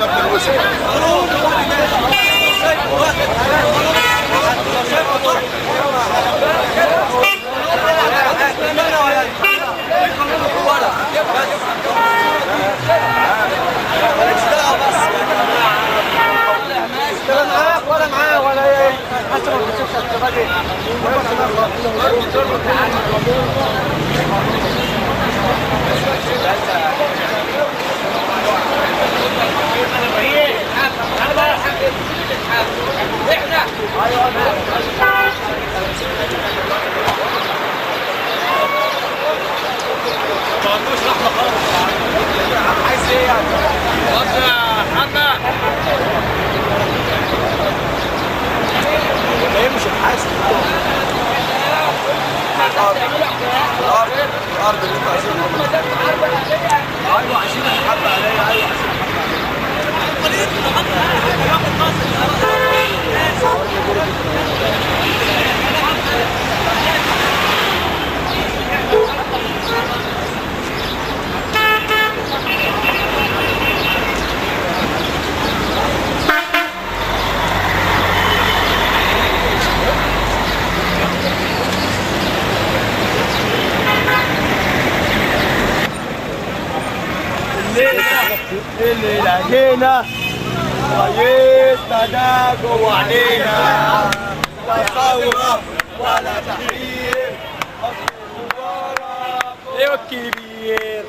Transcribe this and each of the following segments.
مبنى الوزراء. لا معاك ولا معاه ولا ايه، حتى ما بتشوفش الشباب. ما عندوش رحمه خالص. عايز ايه يعني؟ بص يا محمد، ايه مش هتحاسب؟ الارض اللي انتوا عايزينها. ايوه عايزين حبه عليا. ايوه الليلة جينا ريتنا ده جوه عينينا، لا ثورة ولا تحرير، ايوه الكبير.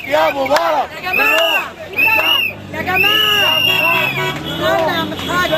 يا مبارك يا جماعة، يا جماعة استنى يا عم الحاج.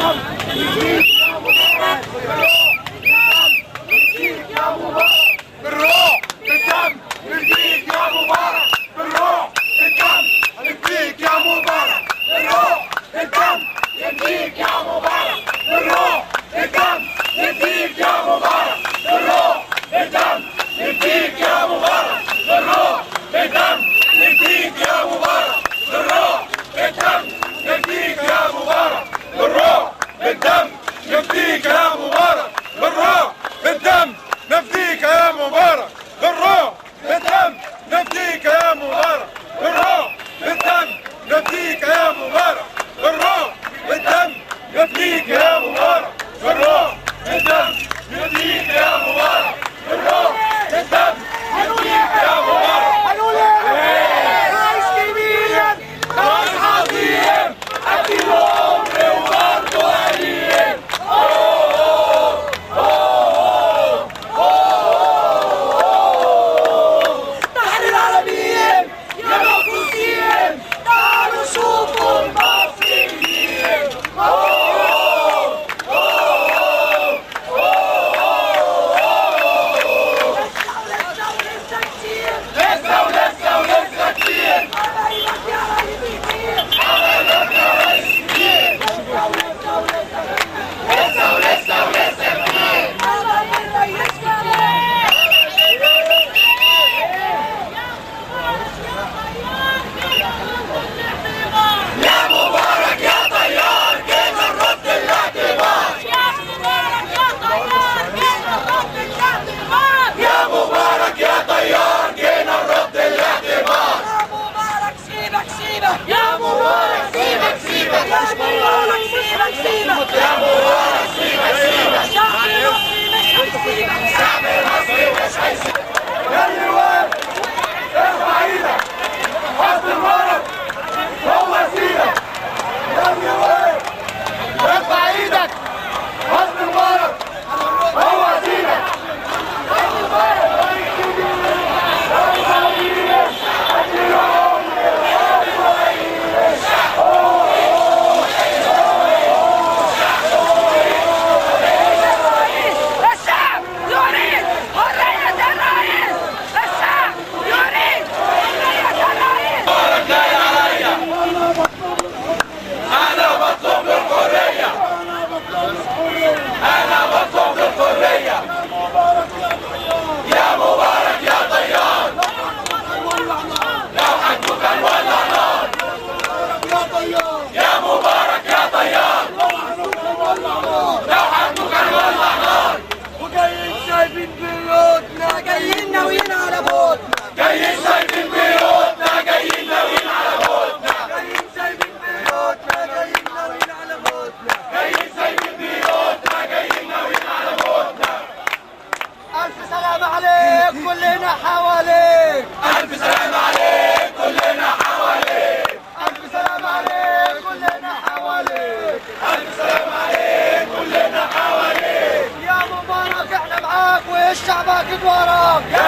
بالروح بالدم نديك يا مبارك، بالروح بالدم نديك يا مبارك، بالروح بالدم نديك يا مبارك، بالروح بالدم نديك يا مبارك، بالروح بالدم نديك يا مبارك، بالروح بالدم نديك يا مبارك، بالروح بالدم نديك يا مبارك، بالروح بالدم نديك يا مبارك، بالروح بالدم نفديك يا مبارك، بالروح بالدم نفديك يا مبارك، بالروح بالدم نفديك يا مبارك، بالروح بالدم نفديك يا مبارك، بالروح بالدم نفديك يا مبارك، بالروح بالدم نفديك يا مبارك. رئيس كبير، رئيس عظيم، قتيل عمري وبرضه قليل. تحرير العالمين يا مبسوطين، تعالوا شوفوا المصريين. كلنا حواليك. ألف سلام عليك كلنا حواليك. ألف سلام عليك كلنا حواليك. ألف سلام عليك كلنا حواليك. يا مبارك احنا معاك والشعب اكيد وراك. يا